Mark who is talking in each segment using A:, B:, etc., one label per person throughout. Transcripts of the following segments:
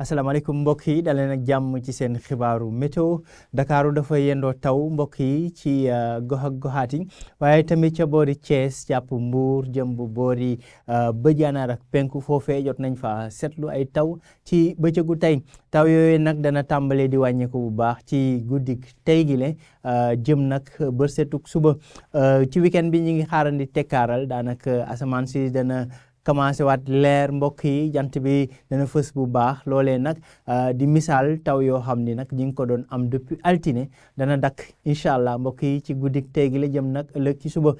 A: asalaamaaleykum mbokk yi daleen ak jàmm ci seen xibaaru météo Dakaaru dafa yendoo taw mbokk yi ci gox ak goxaat yi waaye tamit ca boori Thiès jàpp Mbuur jëm bu boori Bëj-Gànnaar ak penku foofee jot nañ fa seetlu ay taw ci bëccëgu tey taw yooyu nag dana tàmbalee di wàññeeku bu baax ci guddik tey gi le jëm nag bërsetuk suba ci weekend bi ñu ngi xaarandi tekkaaral daanaka asamaan si dana commencé waat leer mbokk yi jant bi dana fës bu baax loolee nag di misaal taw yoo xam ni nag ñi ngi ko doon am depuis altine dana dakk incha allah mbokk yi ci guddik tey gi la jëm nag ëllëg ci suba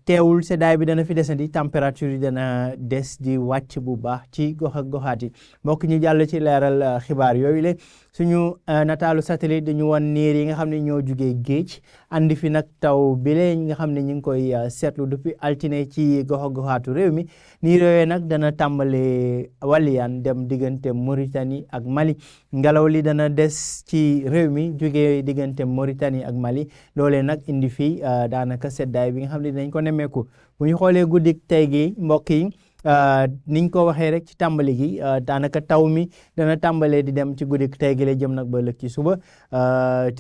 A: teewul seddaay bi dana fi desandi température yi dana des di wàcc bu baax ci gox ak goxaat yi mbokk ñi jàll ci leeral xibaar yooyu le suñu nataalu satellite dañu wan niir yi nga xam ne ñoo jugee géej andi fi nag taw bile nga xam ne ñu ngi koy seetlu depuis altine ci gox ak goxaatu réew mi niir yooyu nag dana tàmbale waliyaan dem diggante Mauritanie ak Mali ngelaw li dana des ci réew mi jugee diggante Mauritanie ak Mali loolee nag indi fii daanaka seddaay bi nga xam ne dinañ ko nemmeeku bu ñu xoolee guddik tey gi mbokk yi niñ ko waxee rek ci tàmbali gi daanaka taw mi dana tàmbalee di dem ci guddik tey gi la jëm nag ba ëllëg ci suba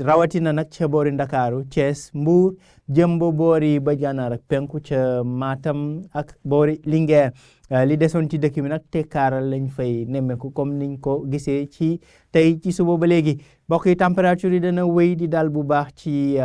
A: rawatina nag ca boori Ndakaaru Thiès Mbuur jëm ba boori Bëj-Gànnaar ak penku ca Matam ak boori Linguère li desoon ci dëkk bi nag tekkaaral lañ fay nemmeeku comme niñ ko gisee ci tey ci suba ba léegi mbokk yi température yi dana wéy di dal bu baax ci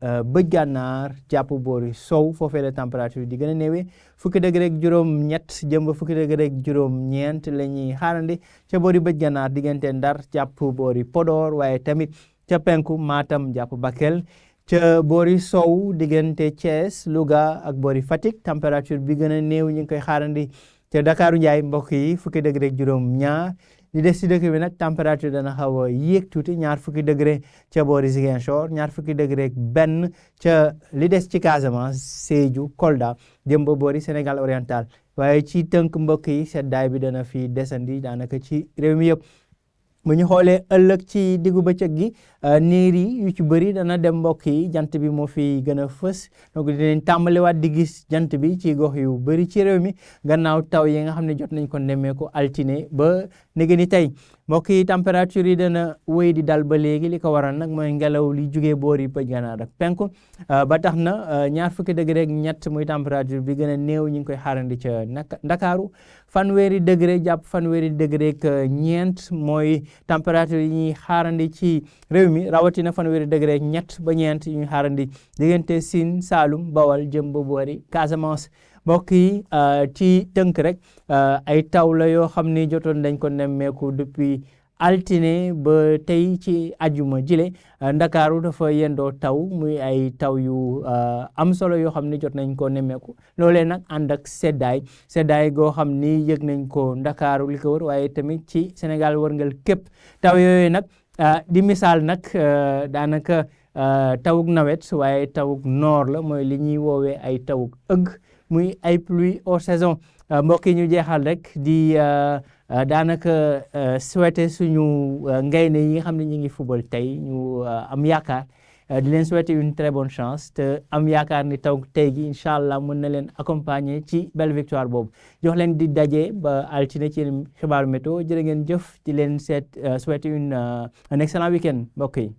A: Bëj-Gànnaar jàpp boori sow foofee la température di gën a néewee fukki degré ak juróom-ñett jëm ba fukki degré ak juróom-ñeent la ñuy xaarandi ca boori Bëj-Gànnaar diggante Ndar jàpp boori Podor waaye tamit ca penku Matam jàpp Bakel ca boori sow diggante Thiès Louga ak boori Fatick température bi gën a néew ñu ngi koy xaarandi te Dakaaru Njaay mbokk yi fukki degré ak juróom-ñaar li des ci dëkk bi nag température dana xaw a yéeg tuuti ñaar fukki degré ca boori Ziguinchor ñaar fukki degré ak benn ca li des ci Casamance Sédhiou Kolda jëm ba boori Sénégal oriental waaye ci tënk mbokk yi seddaay bi dana fi desandi daanaka ci réew mi yëpp bu ñu xoolee ëllëg ci diggu bëccëg gi niir yi yu ci bëri dana dem mbokk yi jant bi moo fi gën a fës donc dinañ tàmbaliwaat di gis jant bi ci gox yu bëri ci réew mi gannaaw taw yi nga xam ne jot nañ ko nemmeeku altine ba léegi ni tey mbokk yi température yi dana wéy di dal ba léegi li ko waral nag mooy ngelaw li jugee boori Bëj-Gànnaar ak penku ba tax na ñaar fukki degré ak ñett muy température bi gën a néew ñu ngi koy xaarandi ca Ndakaaru fanweeri degré jàpp fanweeri degré ak ñeent mooy température yi ñuy xaarandi ci réew mi rawatina fanweeri degré ak ñett ba ñeent yi ñuy xaarandi diggante Sine Saalum Bawal jëm ba boori Casamance mbokk yi ci tënk rek ay taw la yoo xam ni jotoon dañ ko nemmeeku depuis altine ba tey ci ajuma jile Ndakaaru dafa yendoo taw muy ay taw yu am solo yoo xam ni jot nañ ko nemmeeku loolee nag ànd ak seddaay goo xam ni yëg nañ ko Ndakaaru li ko wër waaye tamit ci Sénégal wërngal képp taw yooyu nag di misaal nag daanaka tawuk nawet waaye tawuk noor la mooy li ñuy woowee ay tawuk ëgg muy ay pluie hors saison mbokk yi ñu jeexal rek di daanaka souhaiter suñu ngaynde yi nga xam ne ñu ngi football tey ñu am yaakaar di leen souhaiter une très bonne chance te am yaakaar ni taw tey gi incha allah mën na leen accompagner ci belle victoire boobu jox leen di daje ba altine ci xibaaru météo jërë ngeen jëf di leen souhaiter un excellent week-end mbokk yi